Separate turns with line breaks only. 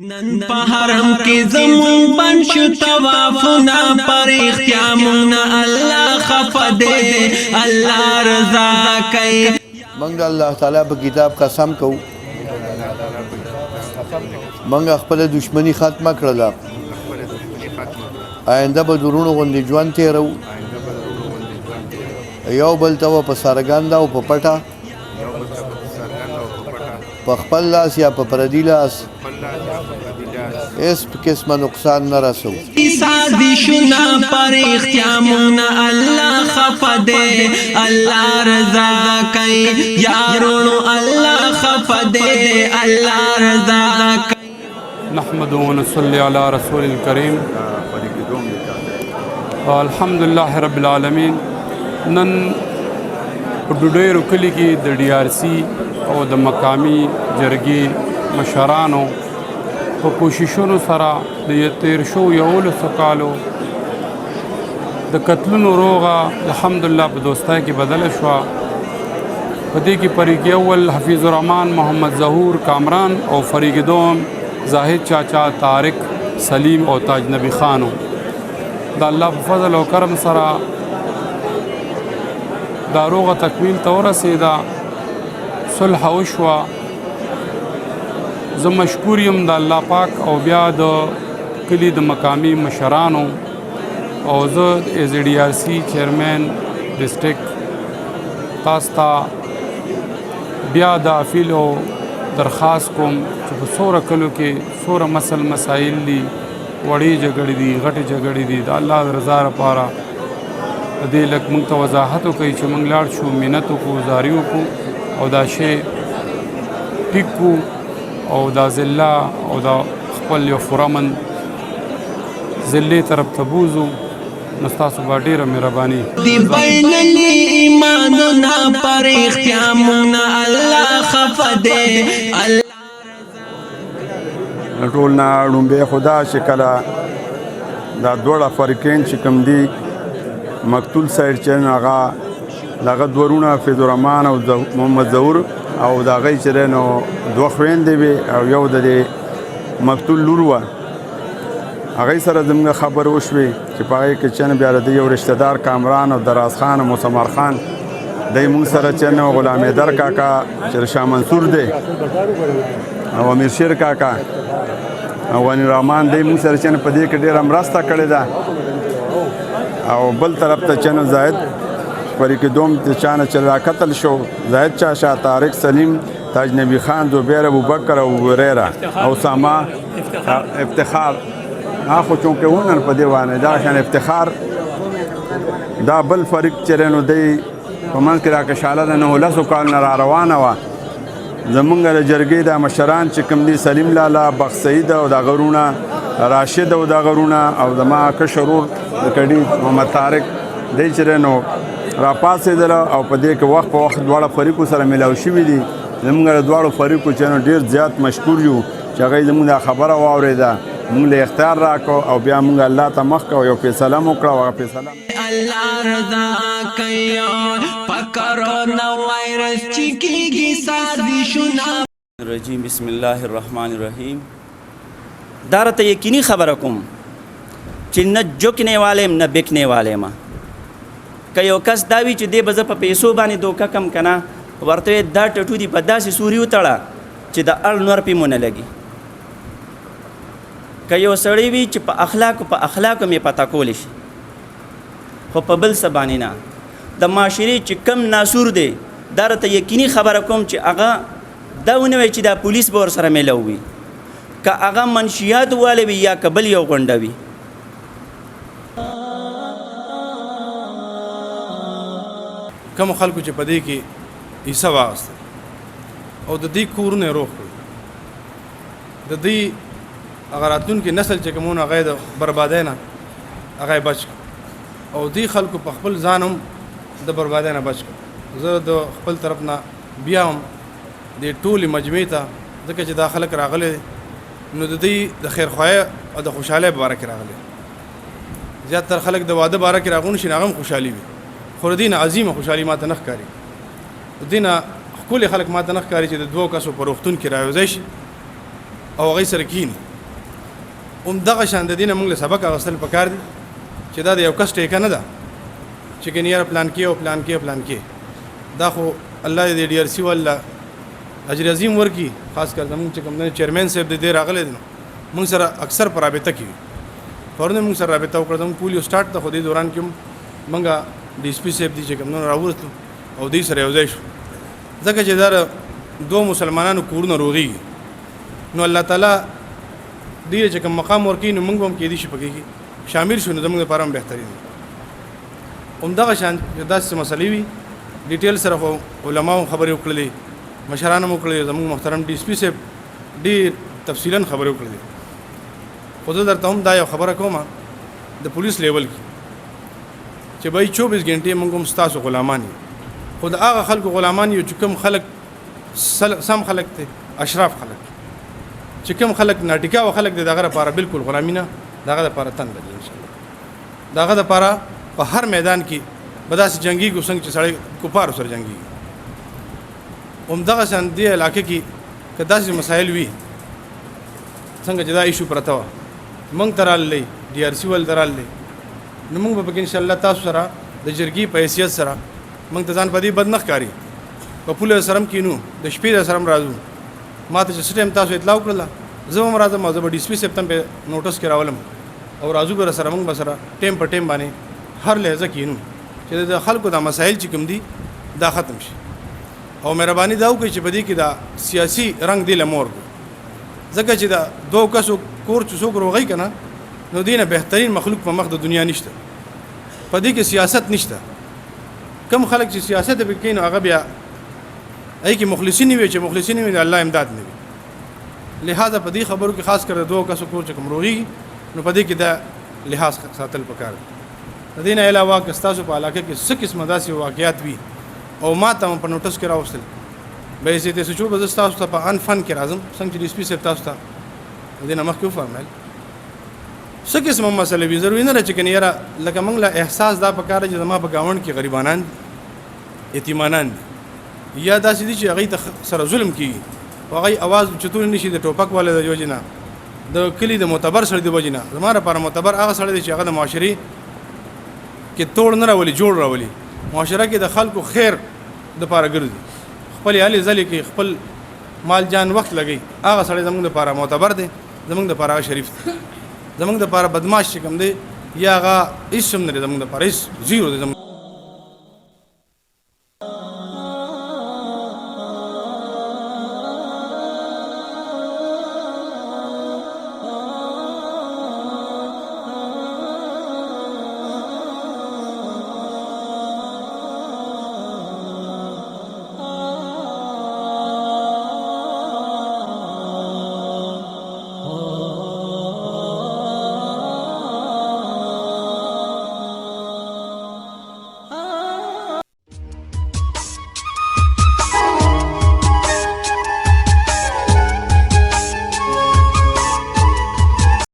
نن په حرم کې زمون بن شو طوافونه، پر اختیا مون الله خفه دی، الله رضا کوي.
مونږ الله تعالی په کتاب قسم کوو، مونږ خپل دشمنی ختمه کړله، آینده به درونو غوندې ژوند تېروو، یو بل ته به په څرګنده او په پټه، په خپل لاس یا په پردي لاس هیڅ قسمه نقصان نه رسو.
سازشونه پر اختیا مون الله خفه دی، الله رضا کوي. یارونو الله خفه دی، الله رضا کوي.
نحمد ونصلي على رسول الكريم. الحمد لله رب العالمین. نن په ډوډیرو کلي کې د ډي آر سي او د مقامي جرګې مشرانو په کوششونو سره د تیر شو 11 کالو د قتلونو روغه الحمدلله په دوستۍ کې بدله شوه. په دې کې فریق اول حفیظ الرحمن محمد ظهور کامران او فریق دوم زاهد چاچا طارق سلیم او تاج نبی خانو. د الله په فضل او کرم سره دا روغه تکمیل ته ورسېده، صلح وشوه. زه مشکور یم د الله پاک او بیا د کلي د مقامي مشرانو، او زه ایز ډي آر سي چیئرمین ډسټرکټ تاسو ته بیا د اپیل او درخواست کوم چې په څوره کلو کې څوره مسل مسایل دي، وړې جګړې دي، غټې جګړې دي، د الله د رضا لپاره د دې لږ موږ ته وضاحت وکړئ چې موږ لاړ شو، منت وکړو، زاري وکړو او دا شی ټیک کړو او دا ضلع او دا خپل یو فرامن ضلع طرف ته بوځو. نو ستاسو به ډېره مهرباني.
دی بینلی ایمانونه پر اختیا مون الله خفه دی، الله.
ټول نه ړومبی خدا چې کله دا دواړه فریقین چې کوم دي، مقتول سایډ چې هغه دغه دوه وروڼه فیض الرحمن او محمد ظهور او د هغې چې دی نو دوه خویندې وې او یو د دې مقتول لور وه، هغې سره زموږ خبرې وشوې چې په هغې کې چې بیا د یو رشته دار کامران او دراز خان او مسمر خان دی موږ سره چې نو غلام حیدر کاکا چې شاه منصور دی او امیر شیر کاکا او غني الرحمن دی موږ سره چې په دې کې ډېره مرسته کړې ده. او بل طرف ته چې نو زاهد فریق دوم چې چانه چې را قتل شو، زاهد چاشا، طارق سلیم، تاج نبی خان، زبیر، ابوبکر او هریره او ساما افتخار. خو چونکه ونن په دې باندې دا شان افتخار دا بل فریق چې نو دی په منځ کې را کشاله د 19 کال نه را روانه وه. زمونږ د جرګې دا مشران چې کوم دي، سلیم لالا، بخت سعید او د غرونه راشد او د غرونه او د ما کشر ورور د کډي محمد طارق دی چې نو را پاڅېدل او په دې کې وخت په وخت دواړه فریقو سره میلاو شوي دي. زمونږ د دواړو فریقو چې نو ډېر زیات مشکور یو چې هغوی زمونږ دا خبره واورېده، مونږ له اختیار راکړو او بیا مونږ الله ته مخ کړو، یو فیصله مو وکړه او هغه فیصله
الله رضا کوي. په کرونا وایرس چې کېږي سازشونه.
رجیم. بسم الله الرحمن الرحیم. دا راته یقیني خبره کوم چې نه جوکنې والے یم، نه بکنې والے یم. که یو کس دا وي چې دی به زه په پیسو باندې دوکه کم که نه، ورته وایي دا ټټو دي په داسې سوري وتړه چې د اړ نور پې مو نه لګي. که یو سړی وي چې په اخلاقو په اخلاقو مې پته کولی شي خو په بل څه باندې نه، د معاشرې چې کم ناسور دی، دا راته یقیني خبره کوم چې هغه دا ونه وایي چې دا پولیس به ورسره میلاو وي، که هغه منشیات والي وي یا که بل یو غونډه وي.
کوم خلکو چې په دې کې حصه واغسته او د دې کورونه یې روغ کړل، د دې هغه راتلونکي نسل چې کومونه هغه د بربادۍ نه هغه یې بچ کړ او دې خلکو په خپل ځان هم د بربادۍ نه بچ کړ. زه د خپل طرف نه بیا هم دې ټولې مجمع ته، ځکه چې دا خلک راغلي نو د دوی د خیرخواهۍ او د خوشحالۍ په باره کې راغلي. زیاتره خلک د واده باره کې راغونډ شي، هغه هم خوشحالي وي، خو د دې نه عظیمه خوشحالي ماته نه ښکاري، د دې نه ښکلي خلک ماته نه ښکاري چې د دوو کسو په روغتون کې رايوځای شي. او هغوی سره کیني. هم دغه شان د دې نه موږ له سبق اخیستل پکار دي چې دا د یو کس ټیکه نه ده چې ګنې یاره پلان کې او پلان کې او پلان کې. دا خو الله دې ډي ار سي والا اجر عظیم ورکړي، خاص کر زموږ چې کوم دی چیرمن صاحب دې راغلی دی، نو موږ سره اکثر په رابطه کې وي. پرون موږ سره رابطه وکړه، زموږ پولیو سټارټ ته، خو دې دوران کې هم موږ ډي اس پي صاحب دي چې کوم نو راوستو او دوی سره یو ځای شو، ځکه چې دا دوه مسلمانانو کورونه روغېږي، نو الله تعالی دوی چې کوم مقام ورکوي نو موږ به هم کېدای شي پکې کې شامل شو، نو زموږ لپاره هم بهترین دی. همدغه شان چې داسې مسلې وي ډیټیل سره خو علماو خبرې وکړلې، مشرانو هم وکړلې، زموږ محترم ډي اس پي صاحب ډېر تفصیلا خبرې وکړلې. خو زه درته هم دا یو خبره کوم د پولیس لیول کې چې بھائی 24 غنټې موږ هم ستاسو غلامان یو، خو د هغه خلکو غلامان یو چې کوم خلک سم خلک دی، اشراف خلک، چې کوم خلک ناټیکا او خلک دی، دغه لپاره بالکل غلامي نه، دغه لپاره تن دی ان شاء الله. دغه لپاره په هر میدان کې به داسې جنګېږو څنګه چې سړی کفارو سره جنګېږي. همدغه شان دې علاقه کې که داسې مسایل وي څنګه چې دا ایشو پرته وه، موږ ته راللې، ډي ار سي ول ته راللې، نو موږ به پکې انشاءالله تاسو سره د جرګې په حیثیت سره موږ ته ځان په دې بد نه ښکاري، په پوله سره هم کینو، د شپې د سره هم راځو. ما ته چې څه ټایم تاسو اطلاع وکړله زه به هم راځم او زه به ډي اس پي صاحب ته هم په نوټس کې راولم او راځو به سره، موږ به سره ټایم په ټایم باندې هر لحظه کینو چې د خلکو دا مسایل چې کوم دي دا ختم شي. او مهرباني دا وکړئ چې په دې کې دا سیاسي رنګ دی له مور، ځکه چې دا دوو کسو کور چې څوک روغوي که نه نو دې نه بهترین مخلوق په مخ د دنیا نشته. په دې کې سیاست نشته. کم خلک چې سیاست پکې کوي نو هغه بیا هغې کې مخلصي نه وي، چې مخلصي نه وي د الله امداد نه وي. لهذا په دې خبرو کې خاص کر د دوو کسو کور چې کوم روغېږي نو په دې کې دا لحاظ ساتل پکار دی. د دې نه علاوه که ستاسو په علاقه کې څه قسمه داسې واقعات وي او ما ته په نوټس کې راوستل به یې چې څه به زه ستاسو ته په ان فن کې راځم، څنګه چې ډي اس پي صاحب تاسو ته د دې نه مخکې وفرمایل. څه قسمه مسله وي، ضروري نه ده چې کنې یاره لکه موږ له احساس دا پکار دی چې زما په ګاونډ کې غریبانان دي، یتیمانان دي، یا داسې دي چې هغوی ته سره ظلم کېږي خو هغوی اواز اوچتولی نه شي د ټوپک والا د وجې نه، د کلي د معتبر سړي د وجې نه. زما لپاره معتبر هغه سړی دی چې هغه د معاشرې کې توړ نه راولي، جوړ راولي، معاشره کې د خلکو خیر دپاره ګرځي، خپلې هلې ځلې کوي، خپل مال جان وخت لګوي، هغه سړی زموږ دپاره معتبر دی، زموږ دپاره هغه شریف دی. زموږ دپاره بدماش چې کوم دی یا هغه هېڅ هم نه دی، زموږ دپاره هېڅ زیرو دی زموږ.